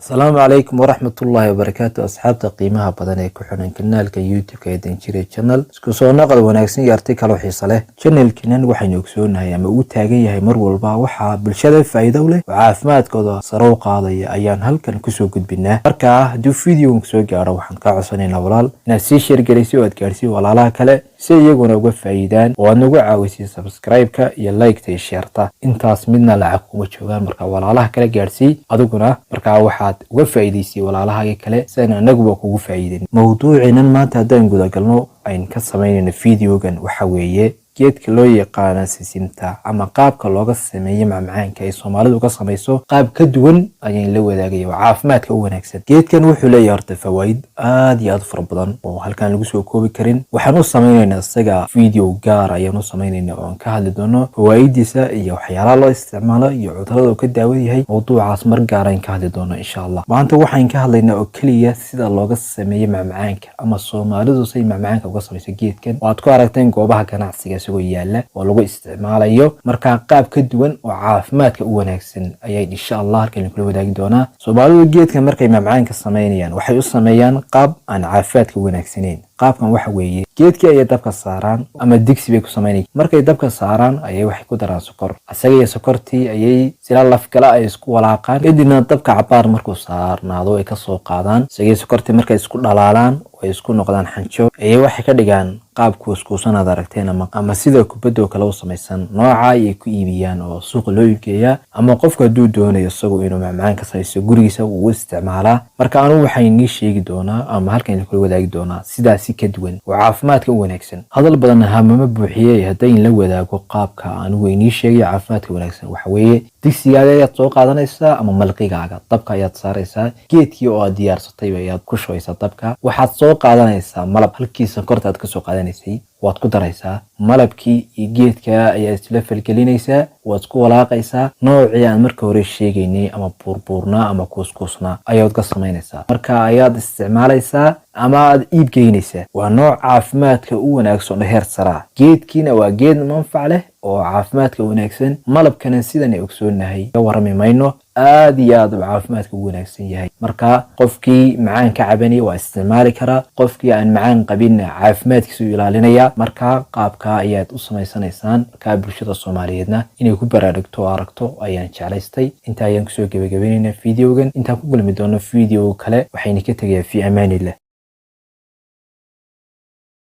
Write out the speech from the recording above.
Asalaamu calaykum waraxmatullaahi wabarakaatu. Asxaabta qiimaha badan ee ku xiran kanaalka YouTube-ka ee Danjire Channel, isku soo naqad wanaagsan iyo arti kaloo xiiso leh. Channelkinan waxaynu ogsoonahay ama uu taagan yahay mar walba waxaa bulshada faa'iido u leh oo caafimaadkooda sare u qaadaya ayaan halkan kusoo gudbinaa. Markaa hadduu videogan soo gaaro, waxaan kaa codsanaynaa, walaal, inaad sii share gelisay oo aad gaarsiin walaalaha kale si iyaguna uga faa'iidaan, oo aad nagu caawisay subscribe-ka iyo like-ta iyo share-ta. Intaas midna lacag kuma joogaan. Marka walaalaha kale gaarsii, adiguna markaa waxaad uga faa'iidaysay walaalahaaga kale sidaan anaguba kugu faa'iidayn. Mawduucinan maanta haddaan gudagalno ayn ka samaynayno videogan waxa weeye geedka loo yaqaana sisinta ama qaabka looga sameeyo macmacaanka ay Soomaalidu ka samayso. Qaab ka duwan ayaan la wadaagaya oo caafimaadka u wanaagsan. Geedkan wuxuu leeyahay horta fawaa'id aad iyo aad u fara badan oo halkaan lagu soo koobi karin. Waxaan u samaynaynaa isaga video gaar ayaan u samaynaynaa oo aan ka hadli doono fawaa'idiisa iyo waxyaalaha loo isticmaalo iyo cudurrada uu ka daawan yahay. Mawduucaas mar gaar ayaan ka hadli doono, insha Allah. Maanta waxaan ka hadlaynaa oo keliya sida looga sameeyo macmacaanka ama Soomaalidu say macmacaanka uga samayso geedkan oo aad ku aragteen goobaha ganacsiga isagoo yaala oo lagu isticmaalayo. Markaa qaab ka duwan oo caafimaadka u wanaagsan ayay insha Allah halkan kula wadaagi doonaa. Soomaalidu geedkan markay macmacaanka samaynayaan, waxay u sameeyaan qaab aan caafimaadka u wanaagsanayn. Qaabkan waxa weeye, geedkii ayay dabka saaraan ama digsi bay ku samaynayaan. Markay dabka saaraan ayay waxay ku daraan sokor. Asaga iyo sokortii ayay sila lafgala ay isku walaaqaan. Kadibna dabka cabaar markuu saarnaado ay kasoo qaadaan. Isaga iyo sokortii markay isku dhalaalaan oo ay isku noqdaan xanjo, ayay waxay ka dhigaan qaab kuuskuusan aad aragteen ama sida kubadda oo kale u samaysan. Nooca ayay ku iibiyaan oo suuqa loo iibgeeyaa, ama qofku hadduu doonayo isagu inuu macmacaan ka samaysto gurigiisa wuu isticmaalaa. Marka anugu waxaan inii sheegi doonaa ama halkan kula wadaagi doonaa sidaasi ka duwan oo caafimaadka u wanaagsan. Hadal badan hamama buuxiyey. Haddayn la wadaago qaabka anigu inii sheegay caafimaadka wanaagsan, waxa weeye digsigaaga ayaad soo qaadanaysaa ama malqigaaga, dabka ayaad saaraysaa. Geedkii oo aad diyaarsatay ayaad ku shubaysaa dabka. Waxaad soo qaadanaysaa malab. Halkii sonkorta aad kasoo qaadanaysay waad ku daraysaa. Malabkii iyo geedka ayaad isla falgelinaysaa, waad isku walaaqaysaa. Noocii aan marka hore sheegaynay ama buurbuurnaa ama kuuskuusnaa ayaad ka samaynaysaa. Marka ayaad isticmaalaysaa ama aad iib geynaysaa. Waa nooc caafimaadka u wanaagsan oo heer saraa. Geedkiina waa geed manfac leh oo caafimaadka wanaagsan. Malabkana sidan ay ogsoonahay, ka warrami mayno, aad iyo aad uu caafimaadka u wanaagsan yahay. Marka qofkii macaan ka cabanaya waa isticmaali karaa, qofkii aan macaan qabinna caafimaadkiisa u ilaalinaya. Marka qaabka ayaad u samaysanaysaan. Markaa bulshada Soomaaliyeedna inay ku baraarugto oo aragto ayaan jeclaystay. Inta ayaan kusoo gebagabeynayna videogan. Intaan ku kulmi doono video kale, waxayna ka tegayaa fi amaanillah.